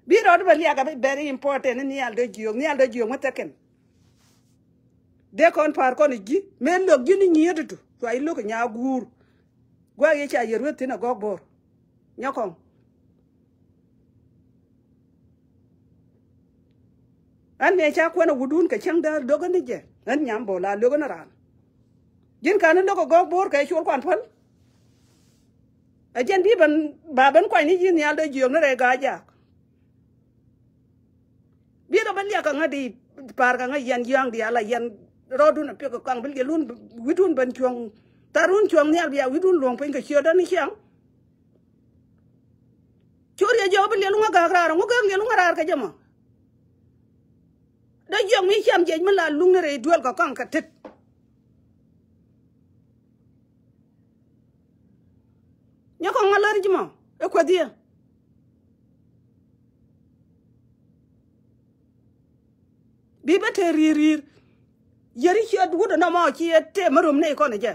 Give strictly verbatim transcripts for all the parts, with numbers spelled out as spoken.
Bi rɔɔdu bɛ liak a bi very important ni nhial dee jiök, nhial dee jiök mi thɛkɛn. Dee kɔn pa̱a̱r kɔn i̱ ji̱ mëë lo̱k ji̱ ni nyiet i̱tu cua i̱ lo̱k i̱ nyaa guur. Gua̱a̱k yɛ ca yɛ ruet thi̱n a gɔ̱k bo̱o̱r nyɔkɔŋ. Ɣän mëë ca kuɛn a wutdun kɛ cäŋ däär do̱k ɣän ni jɛ ɣän nyam bo̱o̱r la lo̱k ɣän raan. Ji̱n ka̱n ni lo̱k a gɔ̱k bo̱o̱r kɛ col kuan päl. A jɛn bi ben ba ben kuany ni ji̱ nhial dee jiök ni rɛy Gaa-jaak. Bi rɔ bä liak kɛ ŋä di pa̱a̱r kɛ ŋä yɛn yɔ̱a̱ŋ diaal a yɛn rɔɔdun a piɛk kɛ kaŋ bi liɛlun wi̱dun ben cuɔ̱ŋ. Tharun cuɔ̱ŋ nhial bia wi̱dun luɔ̱ŋ piny kɛ ciötdä ni ciaŋ. Cor yɛ jiɔk bi liɛl ŋä gak raar ŋä gak liɛl ŋä raar kɛ jɛ mɔ. Dee jiɔk mi ciam jiɛc mi la luŋ ni rɛy duel kɛ kaŋ kɛ tet. Nyɛ kɔŋ a lär ji̱ mɔ ɛ kuäth yɛ. Bi bä te ri̱i̱r ri̱i̱r. Yeri ciɛ wut ɛnɔmɔ ci ɛ tëë mä rom nɛy kɔn ɛ jɛ.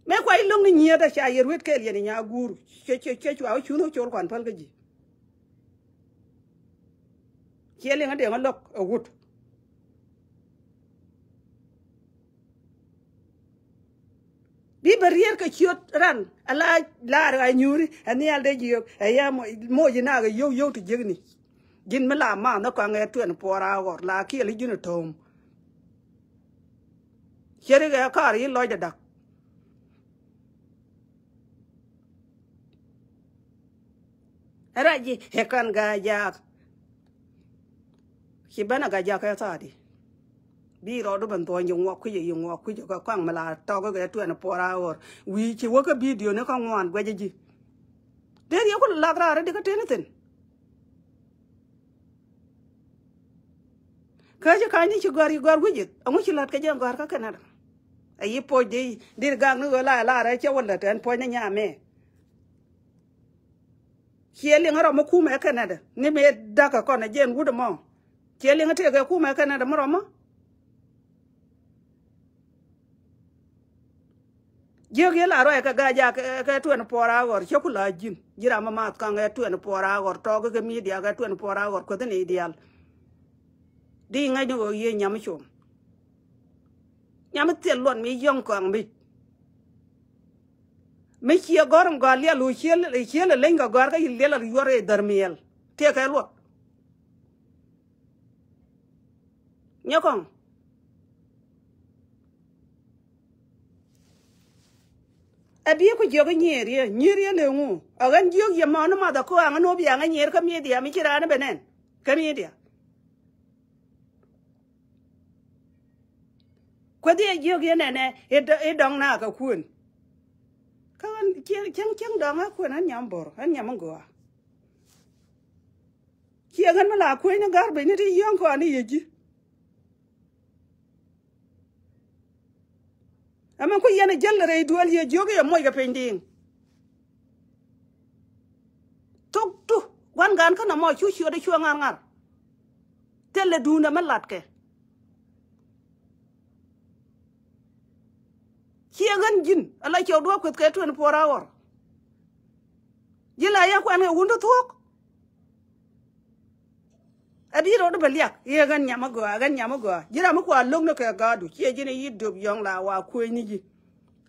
Mëë kua i̱ lo̱ŋ ni nyiet a ca yɛ ruet kɛɛl yɛn i̱ nya guur. Cɛ cɛ cɛ cua wä cuŋ col kuan päl kä ji̱. Ciɛ liŋ a deŋ a lo̱k a wut. Bi bɛ rier kɛ ciöt ran a la laar a nyuuri a nhial dee jiök a yɛ moc inak a yio̱w yio̱w ti jiäkni. Ji̱n mi la math ni kɔaŋ ɛ tuɛn puɔr a ɣɔr la kiɛl i̱ ji̱n a to̱o̱m. Ciɛ rik ɛ kaar i̱ lɔcdɛ da̱k. Ɛ rac ji̱ ɛ kän Gaa-jaak. Ci ben a Gaa-jaak ɛ thaadi. Bi rɔɔdu ben thuɔ̱ɔ̱ny yi ŋuɔk kui̱c yi ŋuɔk kui̱c kɛ kɔaŋ mi la tɔk kɛ tuɛn puɔr a ɣɔr wi̱i̱ ci wä kä bidio ni kä ŋuan guɛcä ji̱. Dee riɛk ku lak raar di kä teni thi̱n. Kä ci ka̱ny ni ci gɔ̱a̱r yi gɔ̱a̱r wi̱c i̱th ɛŋu ci la̱t kɛ jɛ gɔ̱a̱r kä Canada. Ɛ yi poc di dir gak ni ɣöö la ɛ lar ɛ cɛ wä lät ɛn puɔ̱ny ni nyamɛ. Ciɛ liŋ rɔm mi kumɛ Canada ni mëë da̱kä kɔn ɛ jɛn wut ɛmɔ. Ciɛ liŋ tëëkɛ kumɛ Canada mi rɔmä. Jiök yɛ la ruac kɛ Gaa-jaak kɛ, kɛ tuɛn puɔr a ɣɔr cä ku la ji̱n. Ji̱ ram mi math kaŋ kɛ tuɛn puɔr a ɣɔr tɔɔk kɛ midia kɛ tuɛn puɔr a ɣɔr kuäth ni diaal. Di ŋäc ni ɣöö yiëë nyam com. Nyam thil luɔt mi yɔ̱ŋ kɔaŋ mi. Mi ciɛ gɔ̱r in gɔ̱a̱r liɛl ɣöö ciel, ciel ɛ leny kɛ gɔ̱a̱r kä yi liɛl ɛ yuɔr ɛ dhär miɛl. Tëëkɛ luɔt. Nyɛ kɔŋ. Ɛ bi̱i̱ ku jiök i̱ nyiëër yɛ, nyiëër yɛ lëŋu. Ɛ ɣän jiök yɛ mɔni math ɛ koaŋ ni wä biaŋ ɛ nyiëër kä midia mi ci raan ɛ ben nɛn. Kä midia. Kuäthi ɛ jiök yɛ nɛnɛ i̱ dɔŋ na kɛ kuën. Kä ɣän cieŋ cieŋ dɔŋ ɛ kuën ɣän nyam bo̱r ɣän nyam in gɔaa. Ciɛ ɣän mi la kuëny ni garbage ni ti yɔ̱ŋ kɔn ni yɛ ji̱. Ɛmɛ ku yɛn a jäl rɛy duel yɛ jiök yɛ moc kɛ piny di̱i̱ŋ. Thok tu gua̱n gan kä nɔmɔ cu ciöt i̱ cuɛ ŋa̱r ŋa̱r. Thilɛ duundɛ mi latkɛ. Ciɛ ɣän ji̱n ala ciɛk duɔ̱ɔ̱p kueth kɛ twenty four hour. Ji̱ la yɛ kuɛn kɛ wun ti thuɔ̱k. Ɛ bi rɔɔdu bɛ liak i̱ ɛ ɣän nyam a gɔaa, ɛ ɣän nyam a gɔaa. Ji̱ ram mi kua lo̱k ni kɛ ga̱a̱du ciɛ ji̱n i̱ yi̱ döp yɔ̱ŋ la wa kuëëc ni ji̱.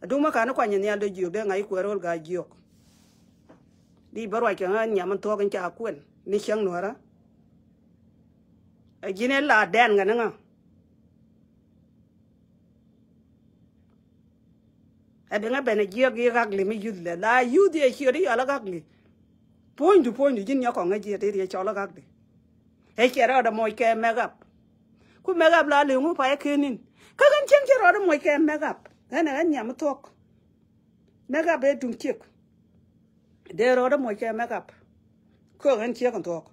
Ɛ duŋ mi ka̱n ni kuany nhial dee jiök dee ŋa̱c kuɛɛr ɣöl ga̱a̱c jiök. Di bä ruac kɛ ɣän nyam in thuɔ̱k in ca kuɛn ni cäŋ nuäärä. Ɛ ji̱n i̱ la dɛn ɣän ni ŋa̱. Ɛ bi ŋä ben ɛ jiɛk i̱ ɣakli mi yuth lɛ la yuth yɛ ciöt i̱ yɔl ɛ ɣakli. Puɔ̱nydu puɔ̱nydu ji̱n nyɔk kɔŋ ɛ jiɛt i̱ riɛ cɔl ɛ ɣakli. Ɛ cɛ rɔɔdɛ moc kɛ mɛk ap. Ku mɛk ap la li̱ŋ wä pay ɛ ken in kä ɣän cieŋ cɛ rɔɔdɛ moc kɛ mɛk ap. Ɣän ɛ ɣän nyam thuɔ̱k. Mɛk ap ɛ tuŋ ciek. Dee rɔɔdɛ moc kɛ mɛk ap. Kä ɣän ciek in thuɔ̱k.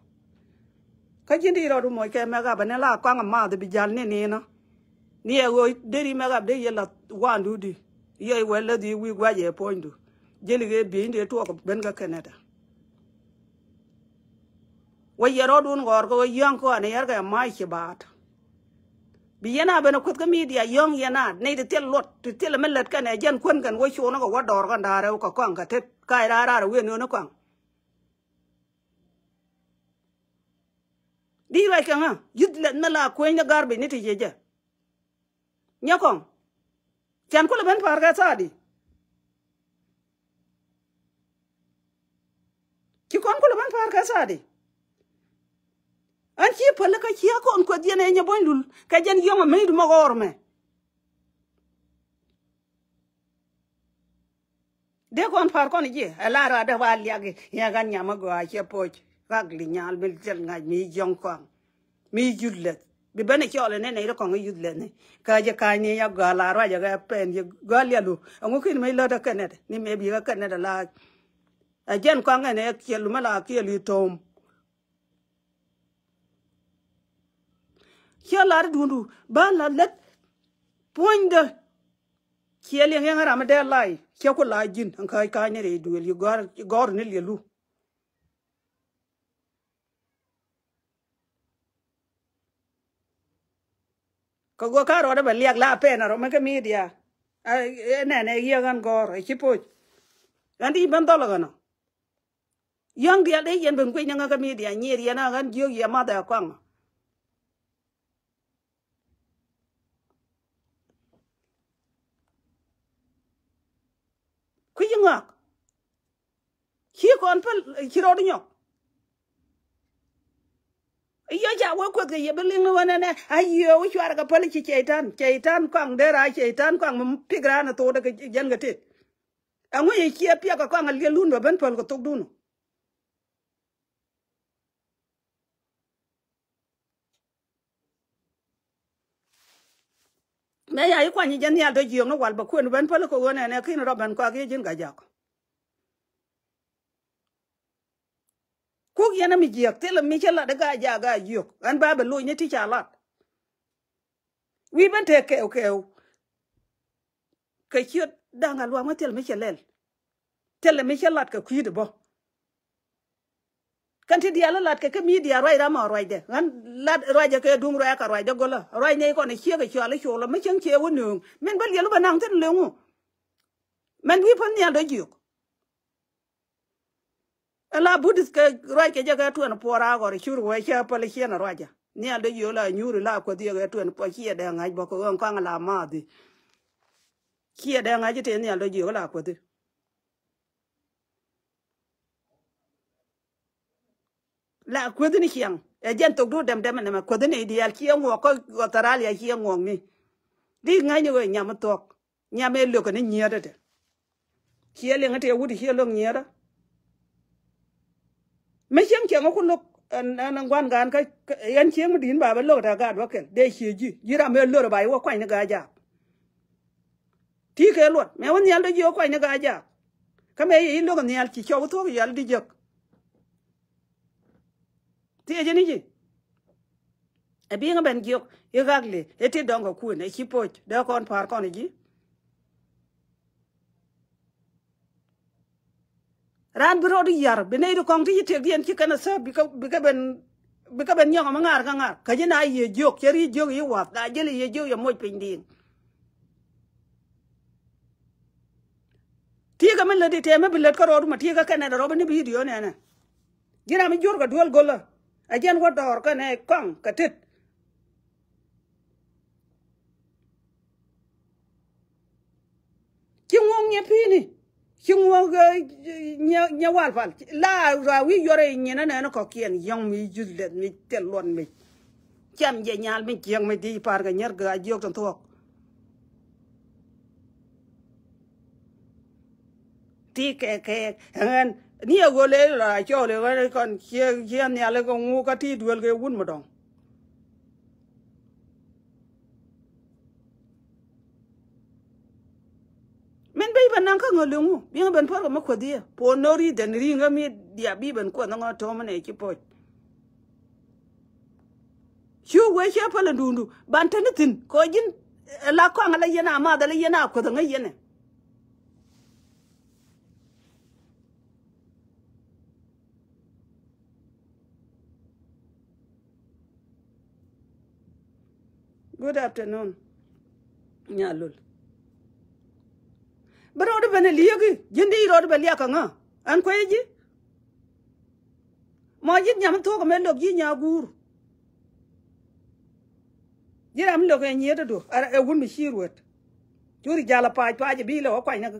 Kä ji̱n di rɔɔdu moc kɛ mɛk ap ɛn la kɔaŋ a math bi jal ni ni nɔ. Ni ɛ ɣöö deri mɛk ap dee yɛ lath wandu di. Yɛ wɛ läth i̱ wi̱i̱ gua̱c ɛ puɔ̱nydu. Jeli kɛ bi̱i̱ny dee tuɔɔk ben kä Canada. Wä yɛ rɔɔdun ɣɔr kɛ wä yäŋ kɔn yɛr kɛ mac ci baat. Bi yɛn a ben a kueth kä midia yɔ̱ŋ yɛn a nɛy ti thil luɔt ti thil mi lät kɛn ɛ jɛn kuän kɛn wä cuɔn kɛ wä dɔɔr kɛn da̱a̱r ɛ wä kɛ kɔaŋ kɛ tet ka ɛ raar raar ɛ wi̱i̱ ɛ nööni kɔaŋ. Di ruac kɛ ŋa? Youth lɛth mi la kueny ni garbage ni ti jiɛ jɛ. Nyɛ kɔŋ. Can kulɛ ben pa̱a̱r kɛ thaadi. Ci kɔn kulɛ ben pa̱a̱r kɛ thaadi. Ɛn ci päl kä ci a kɔn kueth yɛn ɛ nyɛ buɔ̱ny lul kɛ jɛn yɔ̱ŋ a mec mɔ ɣɔr mɛ. Dee kɔn pa̱a̱r kɔn jiɛ ɛ la ruaadɛ wa liak i̱ yɛ ɣän nyam a gɔaa ciɛ poc. Rak li nyal mi thil ŋa̱c mi jiɔ̱ŋ kɔaŋ. Mi youth lɛth bi ben ɛ cɔɔl ɛ nɛn ɛ ri kɔŋ ɛ youth lɛth ni. Kä jɛ ka̱ny ni ya gɔaa la ruac ɛ ɣɛ pɛn yɛ gɔaa lialu ɛŋu kin mi lät ɛ kɛnɛt ni mɛ bi ɣɛ kɛnɛt ɛ la. Ɛ jɛn kɔaŋ ɛn ɛ kiɛl lumä la kiɛl i̱ to̱o̱m. Ciɛ lar i̱ duundu ba la lät puɔ̱nydä. Ciɛ liɛŋ yɛn ram mi dee lai ciɛ ku la ji̱n ɛn kä ka̱ny ni rɛy duël yi gɔ̱r ni liɛlu. Kɛ guɔ ka rɔɔdɛ bɛ liak la pɛn a rɔ mɛ kä media. Ɛ nɛn ɛ yiëë ɣän gɔ̱r ɛ ci poc. Ɣän di ben dhɔl ɛ ɣän ɔ. Yɔ̱ŋ diaal dee yɛn ben guic ni ŋäkä media nyier yɛn a ɣän jiök yɛ math ɛ kɔaŋ. Kui̱ ŋɔak ci kɔn päl ci rɔɔd nyɔk. Yɔ ca wee kueth kɛ yɛ bi liŋ ni ɣän ɛnɛ a yiëë wä cuarɛ kɛ päl ci cɛytan cɛytan kɔaŋ dee ra cɛytan kɔaŋ mi pik raan ɛ thokdɛ kɛ jɛn kɛ tet. Ɛŋu yɛ ciɛ piɛk kɛ kɔaŋ a liɛl lun bɛ ben päl kɛ thokdun. Mɛ ya i̱ kuany i̱ jɛ nhial dɔ̱ jiök ni wal bɛ kuën ben päl kɛ ɣöö nɛnɛ kin rɔ ben kɔak i̱ ji̱n Gajak. Kuk yɛn ami jiäk thilɛ mi cä lat i̱ Gajak Gajak jiök ɣän ba bɛ loc ni ti ca lat. Wi̱i̱ ben tëë kɛɛw kɛɛw. Kɛ ciöt da̱ŋ a luaŋ mi thil mi cɛ lɛl. Thilɛ mi cä lat kɛ kui̱dɛ bä. Kɛn ti diaal lat kɛ kä media ruac ram ɔ ruacdɛ ɣän lat ruacɛ kɛ duŋ ruac kɛ ruacdɛ gölä ruac nɛy kɔn ɛ ciek ɛ cual i̱ col ɔ mi cieŋ ciɛ wä nööŋ min bä liɛl wä bä naŋ thin leŋu. Mɛn wi̱i̱ pän nhial dɔ̱ jiök. Ala Buddhist kɛ ruac kɛ jɛ kɛ tuɛn puɔr a ɣɔr cur wee cɛ päl ciɛn a ruacä. Nhial dee jiök la nyuuri la kuäthi yɛ kɛ tuɛn puɔr ciɛ dee ŋa̱c bä kɛ ɣöö kɔaŋ la maathi. Ciɛ dee ŋa̱c i̱ tëë nhial dee jiök la kuäthi. La kuäthi ni ciɛŋ ɛ jɛn thok duut dɛm dɛm ɛnɛmɛ kuäthi ni diaal ciɛ ŋuɔk kä Australia ciɛ ŋuɔk ni. Di ŋa̱c ni ɣöö nyam mi thuɔ̱k. Nyam ëë lo̱k kɛn i̱ nyiëëdä te. Ciɛ liŋ i̱ tëë wut i̱ ciɛ lo̱k nyiëëdä. Mi cieŋ cieŋ i̱ ku lo̱k ɛn ɛn gua̱n gaan kä kä- ɛn cieŋ mi di̱i̱n ba bä lo̱k tɛ gaat wä kɛl dee cie ji̱ ji̱ ram mëë lo̱r ba i̱ wä kuany ni Gajak. Ti kɛ luɔt mëë wä nhial dee ji̱ wä kuany ni Gajak. Kä mëë yɛ i̱ lo̱k nhial ci cɔw wä thuɔ̱k yal di jek. Thiecä ni ji̱. Ɛ bi̱i̱ŋä ben jiök i̱ ɣakli i̱ ti dɔ̱ŋ kɛ kuën ɛ ci poc dee kɔn pa̱a̱r kɔn ɛ ji̱. Raan bi rɔɔd i̱ ya̱r bi nɛy ti kɔŋ ti ci tiɛkdiɛn ci kɛn ɛ thääp bikɛ bikɛ ben bikɛ ben nyɔk ɛmɛ ŋaar kä ŋaar kä ji̱ na yiëë jiök cɛ ri jiök i̱ wath na ji̱l i̱ yiëë jiök yɛ moc piny di̱i̱ŋ. Ti̱i̱ kɛ mi lät i̱ tɛmɛ bi lät kä rɔɔd ma ti̱i̱ kä kɛnɛ dɛ rɔɔd bi ni bidio nɛnɛ. Ji̱n ram mi juɔ̱r kɛ duel go̱lä ɛ jɛn wä dɔɔr kɛnɛ kɔaŋ kɛ tet. Ci ŋuɔ̱k nyɛ pi̱i̱ni ci ŋuɔ̱k nyɛ wal pal la rua wi̱i̱ yuɔrɛ nyin ɛnɛn kɔ̱kiɛn yɔ̱ŋ mi yuth lɛth mi thil luɔt mi. Cam jɛ nyal mi jiäk mi di par kɛ nyɛr gɛ a jiök tin thuɔk. Ti kɛ kɛ ɛŋɛn ni ɛ ɣöl ëë la cɔɔl ɛ ɣän kɔn ciɛ ciɛ nhial ɛ kɛ ŋu kä ti duel kɛ wun mi dɔŋ. Min beny ben naŋ kä ŋä liŋu biŋ ben puɔr kɛ mi kuäth yɛ puɔn no̱ri dɛn riŋä mi diap bi ben kuäth ŋä to̱mä nɛ ci poc. Cu wee cɛ päl in duundu ban te ni thi̱n kɛ ɣöö ji̱n ɛ la kɔaŋ ɛ la yɛn a math ɛ la yɛn a kuäth ɛ ŋäc yɛn ɛ. Good afternoon. Nyalul. Bi rɔɔd ben ɛ lieki ji̱n di rɔɔd bɛ liak kä ŋä ɛn kuec ji̱. Mɔ ji̱n nyam thuɔ̱k ɛmɛ lo̱k ji̱ nyaguur. Ji̱n ram mi lo̱k ɛ nyiet ɛ duɔ̱k ɛ wut mi ci ruet. Curi jal a pac pac ɛ bi lɛ wä kuany ni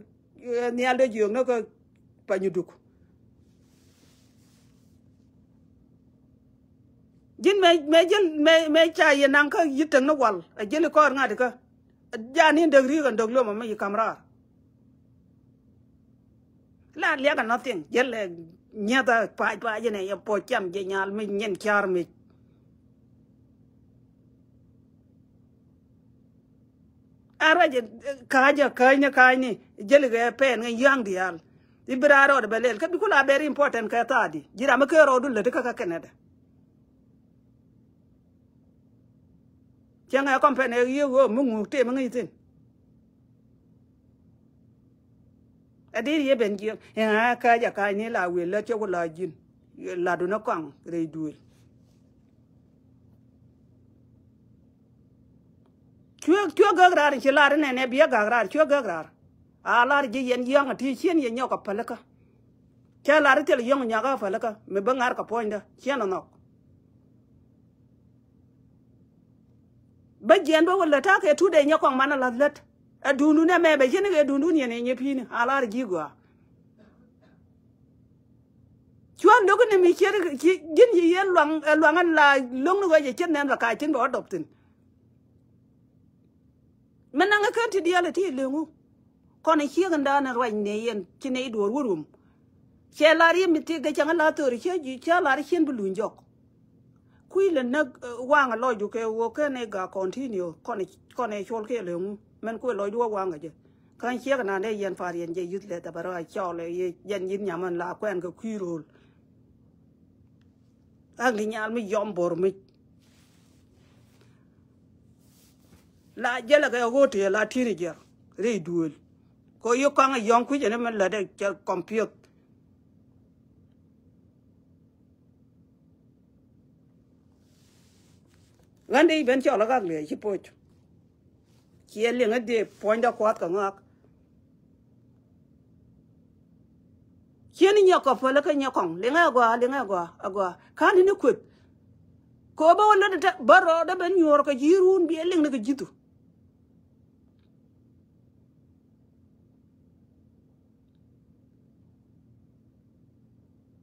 nhial dee jiök ni kä panyuduk. Ji̱n mɛ mɛ jäl mɛ mɛ ca yɛ naŋ kä yi̱t tekni wal ɛ jäl ikɔɔr ŋa̱t ikä. Jaa ni däk ri̱i̱k ɛn däk lomä mi yi kam raar. La liak a nothing jäl ɛ nyieth a pac pac inɛ yɛ puɔc cam jɛ nyal mi nyin car mi. An ruac kääc a kääc ni kääc ni jäl ikɛ pɛn ŋɛ ya̱ŋ diaal. I̱ bi raar rɔɔd bɛ lɛl kä bi kula very important kɛ thaadi ji̱ ram mi kee rɔɔdu läti kä kä Canada. Cäŋ ɛ kɔm pɛn ɛ yiëë ɣöö mi ŋuuk tëë mi ŋäc thi̱n. Ɛ di̱i̱r yɛ ben jiɛk ɛ ɣän ɛ kääc a kääc ni la wëë lät cɛ wä la ji̱n. Latdu ni kɔaŋ rɛy duëël. Cuɛ cuɛ gäk raar ci lar inɛnɛ biɛ gäk raar cuɛ gäk raar. A lar ji̱ yɛn yɔ̱ŋ a ti ciën yɛ nyɔk a pälikä. Cä lar thil yɔ̱ŋ nyak a pälikä mi bä ŋa̱r kɛ puɔ̱nydä ciɛn ɔ nhɔk. Bä jiɛn bä wä lät ta̱a̱ kɛ tuut dee nyɛ kɔŋ man a la̱th lät. Ɛ duundun ɛmɛ bɛ ji̱n kɛ duundun yɛn ɛ nyɛ pi̱i̱ni a lar ji̱ gɔaa. Cuä lo̱k ni mi ciet ci ji̱n ci yɛn luaŋ ɛ luaŋ ɛn la lo̱ŋ ni ɣöö jɛ ciet nɛn bɛ ka̱a̱c thi̱n bɛ wä dɔp thi̱n. Mi naŋ ɛ kän ti diaal ɛ ti ɛ leŋu. Kɔn ɛ ciek ɛn da̱a̱n ɛ ruac nɛ yɛn ci nɛy duɔ̱ɔ̱r wä rum. Cɛ lar yɛ mi thiek kɛ cäŋ ɛ la thöör cä ji̱ cä lar cien bi luny jɔk. Kui̱ lɛ näk waŋ ɛ lɔcdu kɛ ɣöö kɛn ɛ gak continue kɔn ɛ kɔn ɛ col kɛ leŋu mɛn kui̱ lɔcdu wä waŋ ɛ jɛ. Kä ciek ɛn da̱a̱n dee yɛn par yɛn jɛ yuth lɛ dhabara cɔl ɛ yɛ yɛn yi̱th nyam ɛn la kuɛn kɛ kui̱ ro̱o̱l. Ak ni nyal mi yɔm bor mi. La jälɛ kɛ ɣöö tëë la ti̱n jiɛr ri duëël. Kɛ ɣöö yi kɔaŋ a yɔ̱ŋ kui̱c ɛn mi lätdɛ cɛ kɔmpiöth. Ɣän dee i̱ ben cɔl a kak liɛc ci poc. Ciɛ liŋ a dee puɔ̱nydä kuath kɛ ŋɔak. Ciɛ ni nyɔk kɔ päl kä nyɔk kɔŋ liŋ a gɔaa liŋ a gɔaa a gɔaa ka̱n ni ni kueth. Kɛ ɣöö bä wä lät ɛ bä rɔɔdä ben nyuɔɔr kɛ ji̱ ruun biɛ liŋ ni kɛ ji̱thu.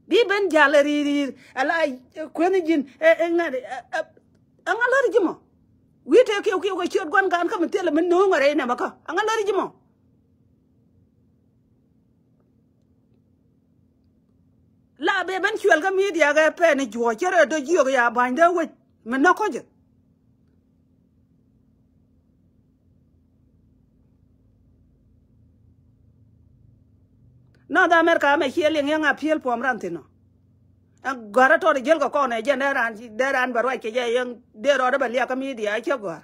Bi ben jal ɛ ri̱i̱r ri̱i̱r ala kueth ni ji̱n ɛ ŋa̱t ɛ ŋa̱t lät ji̱ mɔ. Wi̱i̱ tëë kiɛw kiɛw kɛ ciöt gua̱n ka̱n kä mi thilɛ mi no̱o̱ŋ ɛ rɛy nɛmɛ kä ɛ ŋa̱t lät ji̱ mɔ. La bɛ ben cuɛl kä midia kɛ pɛn i̱ juɔ̱ɔ̱c cä rɛ dɔ̱ jiök ya ba̱ny dee wec mi näk kɔcä. North America mɛ ciɛ liŋ yɛn a piël puɔm ran thi̱n ɔ. Ɛn gɔ̱a̱r a tɔt jiël kɛ kɔn ɛ jɛn dee ran dee ran bɛ ruac kɛ jɛ yɛn dee rɔɔdɛ bɛ liak kä midia cä gɔ̱a̱r.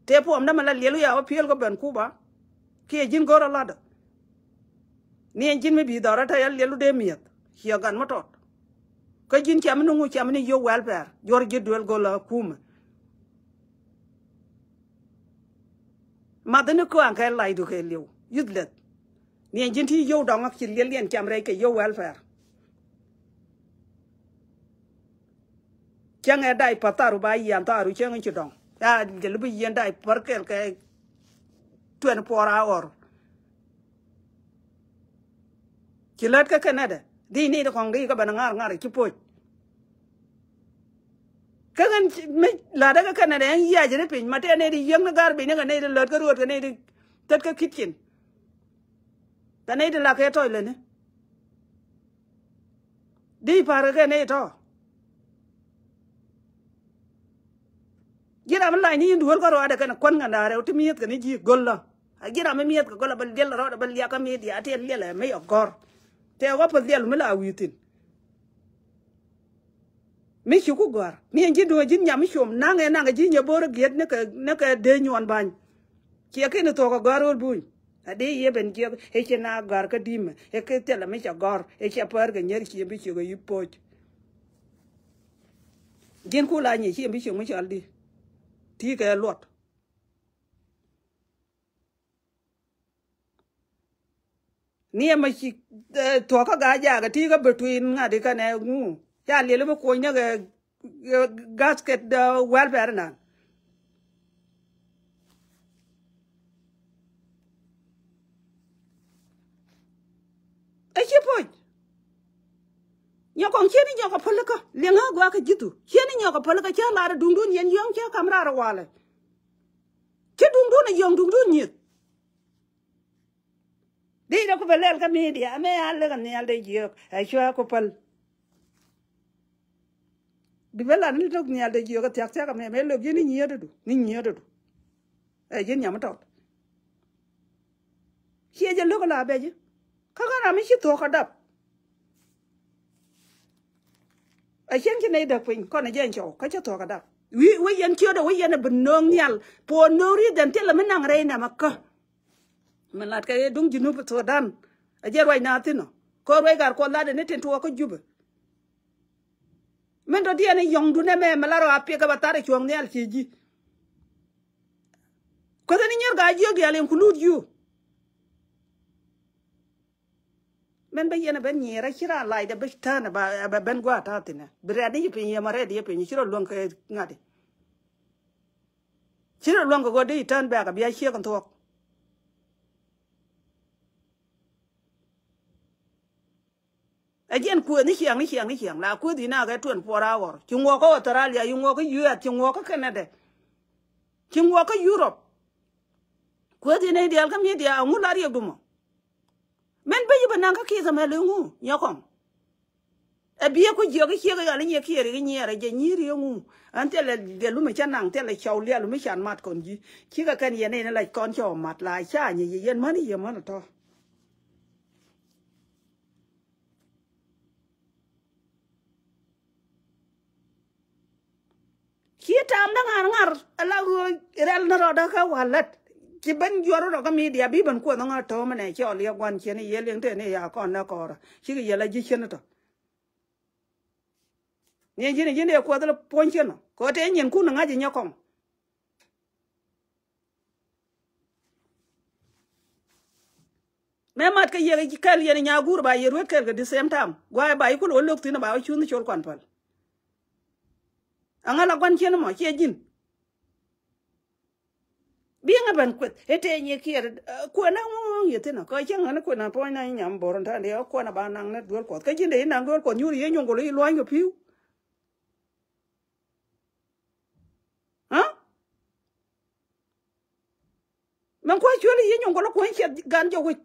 Tëë puɔmdä mi la liɛl wi̱i̱ a wä piël kä Vancouver kiɛ ji̱n go̱r a latdä. Ni ɛn ji̱n mi bi dhɔr a te yɛl liɛl wä dee mi̱eth ciɛ gat mi tɔt. Kä ji̱n cɛ mi ni ŋu cɛ mi ni yio̱w welfare juɔr ji̱ duel go̱l a kumɛ. Math ni kuaŋ kɛ lacdu kɛ liw useless. Ni ɛn ji̱n ti yio̱w dɔŋ ci liɛl yɛn cam rɛy kɛ yio̱w welfare. Cäŋ ɛ diaper tharu ba yian tharu cäŋ ci dɔŋ. Ya jɛ libi yian diaper kɛl kɛ twenty four hour. Ci lät kä Canada di ni di kɔŋ di kä ben ŋar ŋar ci poc. Kä ɣän mi ladä kä Canada ɛn yiac ri piny ma tɛ ni di yiäŋ ni gar bi ni kɛ ni di lät kä ruɔt kɛ ni di tät kä kitchen. Kɛ ni di lak kɛ tɔc leni. Di pa̱r kɛ kɛn i̱ tɔ̱. Ji̱n ram mi la̱ny ni yɛn duel kä ruaadɛ kɛn kuän ŋa̱n da̱a̱ rɛw ti mi̱eth kɛn i̱ ji̱ göl lä. A ji̱n ram mi mi̱eth kɛ göl a bä liɛl rɔɔdɛ bä liak kä mi̱eth diaal ti liɛl ɛ mi yɛ gɔ̱r. Tɛ wä päth liɛl mi la wi̱i̱ thi̱n. Mi ci ku gɔ̱a̱r mi ɛn ji̱n duŋ ɛ ji̱n nyam mi com naŋ ɛ naŋ ɛ ji̱ nyɛ bo̱o̱r ɛ giɛt ni kɛ ni kɛ dee nyuɔn ba̱ny. Ciɛ kɛn i̱ thuɔ̱k ɛ gɔ̱a̱r ɣöl buny. A dee yɛ ben jiɛk ɛ ci na gɔ̱a̱r kä di̱mɛ ɛ kɛ thilɛ mi cɛ gɔ̱r ɛ cɛ päär kɛ nyier ciɛ bi ciek ɛ yi poc. Ji̱n ku la nyiɛ ciɛ bi ciek mi cɔal di ti kɛ luɔt. Ni ɛmɛ ci thuɔ̱kä gaa jakä ti kä between ŋa̱t ikä nɛ ŋu ca liɛl i̱ bi kuɔ̱ny näk ɛ eh, gasket, eh, welfare nan. Ɛ ci puɔ̱c. Nyɔk kɔŋ cieni nyɔk kɛ pälikä. Liɛŋä guakä ji̱thu. Cieni nyɔk kɛ pälikä cä lar duŋdun yɛn yɔ̱ŋ cä kam raar walɛ. Ci duŋdun a yɔ̱ŋ duŋdun nyieth. Di dee ku bɛ lɛl kä media mɛ a lek a nhial dee jiök ɛ cua ku päl. Bi bɛ lat ni tök nhial dee jiök a thiak thiak a mɛ mɛ lök ji̱ ni nyiet du ni nyiet du. Ɛ ji̱ nhiam tɔt. Ciɛ jɛ lök a la bɛ ji̱ kä kä ram mi ci thuɔ̱k a dap. A cieŋ ci nɛy däk piny kɔn a jɛ cɔw kä cä thuɔ̱k a dap. Wi̱i̱ wi̱i̱ yɛn ciötdɛ wi̱i̱ yɛn a bi nööŋ nhial puɔn nööŋ ri̱th dhɛn thilɛ mi naŋ rɛy nɛmɛ kä. Min lat kɛ duŋ Junub Thudan. A jɛ ruac na thin ɔ. Kɛ ruac gar kuɔth lat ni tin tuɔɔk kä Jubɛ. Min tɔ diɛn i̱ yɔ̱ŋdun ɛmɛ mi lat rɔ a piɛk kɛ ba thar i̱ cuɔ̱ŋ nhial ci ji̱. Kuäthä ni nyier gaa jiök diaal include you. Min bä yɛn a ben nyier a ci raan lac dɛ bi tään a bɛ ben gua̱a̱ ta̱a̱ thin ɛ bi rɛɛt ni ci piny yɛ ma rɛɛt yɛ piny ci rɔ luäŋ kɛ ŋa̱t i̱. Ci rɔ luäŋ kɛ gɔ̱ dee i̱ tään bɛ̈ɛ̈k a bia ciek in thuɔ̱k. Ɛ jiɛn kuëë ni ciaŋ ni ciaŋ ni ciaŋ la kuëth in a kɛ twenty four hour ci ŋuɔk kä Australia ci ŋuɔk kä U S ci ŋuɔk kä Canada. Ci ŋuɔk kä Europe. Kuëth in a i̱ diaal kä media a ŋu la riɛk dumɔ. Min bä yi bä naŋ kä ki̱th ɛmɛ li ŋu nyɔk kɔŋ. Ɛ biɛ ku jiɔk i̱ ciek i̱ ɣal i̱ nyiɛ kiɛɛr i̱ nyiɛɛr ɛ jɛ nyi̱i̱r i̱ ŋu. Ɛn thilɛ liɛlu mi cä naŋ thilɛ cɔw liɛlu mi can mat kɔn ji̱. Cikɛ kɛn yɛn in lac kɔn cɔw mat la ca nyi yɛ yɛn mäni yɛ mäni tɔ. Ci tam däŋ an ŋar ala ɣöö rɛl ni rɔɔdä kä walät. Ci ben juɔr rɔ kä media bi ben kuɔth ŋä tɔ̱ mi nɛ cɔl yɛ gua̱n ciɛn yɛ liŋ tëë ni ya kɔn nɛ kɔɔrä cikɛ yɛ la ji̱ ciɛn tɔ. Ni ji̱n ji̱n dee kuɔth la puɔ̱ny ciɛn ɔ kɛ ɣöö tëë nyinkun ŋa̱c inyɛ kɔŋ. Mɛ mat kɛ yɛ kɛl yɛn inya guur ba yɛ ruet kɛl kɛ the same time guay ba i̱ kul wä lo̱k thi̱n ba wä cuun col kuan päl. Aŋa la guan ciɛn mɔ ciɛ ji̱n. Biŋɛ ben kueth i̱ tëë nyi kiɛɛr kuenä ŋuŋ yɛ thi̱n ɔ kɛ cäŋ ɣän kuenä puɔ̱nyna inyam bo̱r in ta̱a̱n dee ɣä kuenä ba naŋ ni duel kuɔth kä ji̱n dee i̱ naŋ duel kuɔth nyuur yɛ nyuŋ gol i̱ luɔ̱ny kɛ pi̱w. Ɣä mɛn kua̱ cuël i̱ yɛ nyuŋ gol i̱ kueny ciɛth gan jɛ wec.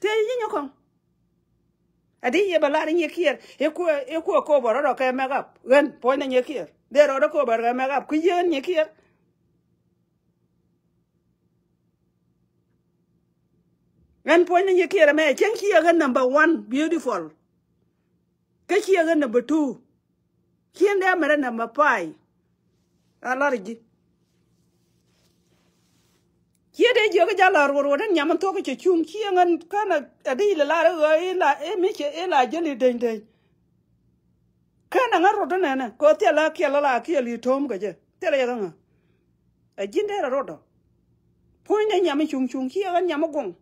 Tëë yi nyɔkɔŋ. Adi yɛ bɛ lar inyɛ kiɛɛr iku iku koba rɔdɔ kɛ mɛk ap ɣän puɔ̱ny na nyɛ kiɛɛr dee rɔdɔ koba rɔ kɛ mɛk ap ku yien nyɛ kiɛɛr. Ɣän puɔ̱ny na nyɛ kiɛɛr ɛmɛ cieŋ ciɛ ɣän number one beautiful. Kä ciɛ ɣän number two. Cien dee mɛrɛ number five. A lar ji̱. Ciɛ dee jiök jal a ruɔt ruɔt in nyam in thuɔk cɛ cuŋ ciɛ ŋän känɛ a di lɛ lar i̱ ɣöö i̱ la i̱ mi cɛ i̱ la jäl i̱ deny deny. Känɛ ŋän ruɔt in nɛnɛ kɛ ɣöö thilɛ kiɛl la kiɛl i̱ to̱o̱m kɛ jɛ thilɛ yɛ kä ŋä. A ji̱n derɛ rot ɔ. Puɔ̱nydɛ nyam i̱ cuŋ cuŋ ci ɣän nyam i̱ guɔ̱ŋ.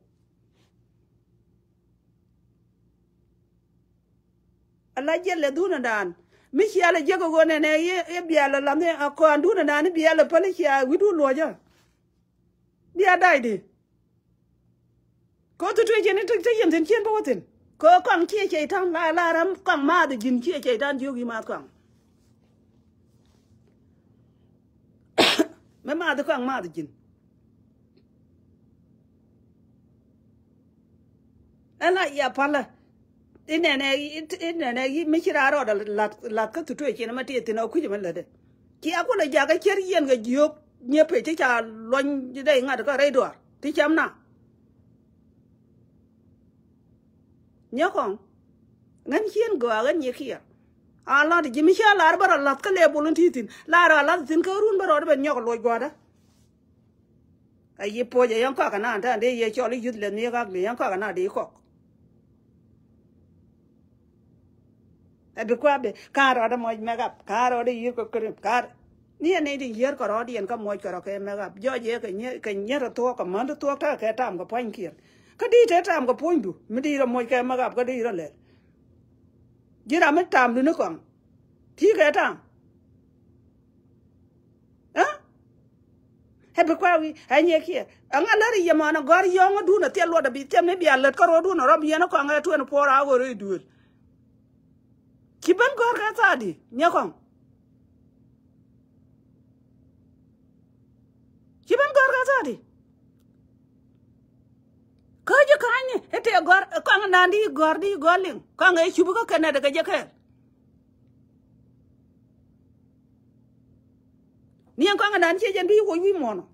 Ala jiɛl lɛ dhunädan mi cia lɛ jiäk ɛ ɣöö nɛnɛ i̱ bial ɛ la̱th ni a kɔan dhunädan i̱ bial ɛ päl i̱ cia wi̱cdu luɔ̱cä. Bia da̱a̱cdi. Kɛ ɣöö thutuec cin i̱ te yɛn thi̱n cien bä wä thi̱n. Kɛ ɣöö kaŋ ciɛ cɛy-tan la la ram kaŋ maath ji̱n ciɛ cɛy-tan jiök i̱ maath kaŋ. Mɛ maath kaŋ maath ji̱n. Ɛn la ya palä. Inɛnɛ inɛnɛ mi ci raa rɔɔdɛ lath lath kä thutuec cin mɛ ti thi̱n ɔ kui̱c mɛ lätdɛ. Cia kulɛ jakä cier yɛn kɛ jiök nyɛ pec ti ca luɔny dee ŋa̱t kä rɛy duaar ti cam na. Nyɛ kɔŋ ŋän cien gɔaa ɣän nyɛ kiɛɛr. A la̱t ji̱ mi cä lar bä rɔ la̱th kä lɛ bol in ti thi̱n lar a la̱th thi̱n kä run bä rɔ dee ben nyɔk luɔc gua̱a̱dä. A yi puɔc a yɛn kɔak ana ta̱a̱ dee yɛ cɔl i̱ yuth lɛ nhiek ak dee yɛn kɔak ana dee kɔk. Ɛ bi kua̱ bi ka̱a̱n rɔɔdɛ mɔc mɛk ap ka̱a̱n rɔɔdɛ yi̱r kɛ krim ka̱a̱n. Ni ɛn nɛy ti yier kɛ rɔɔdiɛn kä muɔc kɛ rɔ kɛ mɛk ap jɔc yɛ kɛ nyier kɛ nyier thuɔɔk kɛ män ti thuɔɔk tekɛ kɛ tam kɛ pua̱ny kiɛn. Kä di te tam kɛ puɔ̱nydu mi di rɔ moc kɛ makap kä di rɔ lɛl. Ji̱ ram mi tamdu ni kɔaŋ. Ti kɛ tam. Ɛ? Ɛ bi kua wi̱i̱ ɛ nyɛ kiɛ. Ɛŋa lär i̱ yɛ mɔnɛ gɔ̱r yɔ̱ŋädun ɛ thiɛl luɔt ɛ bi thiɛl mi bia lät kä ro̱o̱dun ɛ rɔ̱ bi yɛn ɛ kɔaŋ ɛ twenty four hour i̱ duël. Ci ben gɔ̱r kɛ thaadi nyɛ kɔaŋ. Ci ben gɔ̱r kɛ thaadi. Kä ji̱ ka̱ny ni i̱ tëë gɔ̱r kɔaŋ nandi gɔ̱r di gɔ̱r liŋ kɔaŋ ɛ cup kä kɛnɛ dɛ kɛ jɛ kɛɛl. Ni ɛn kɔaŋ nandi ciɛ jɛn bi woc wi̱i̱ muɔ̱ɔ̱nɔ.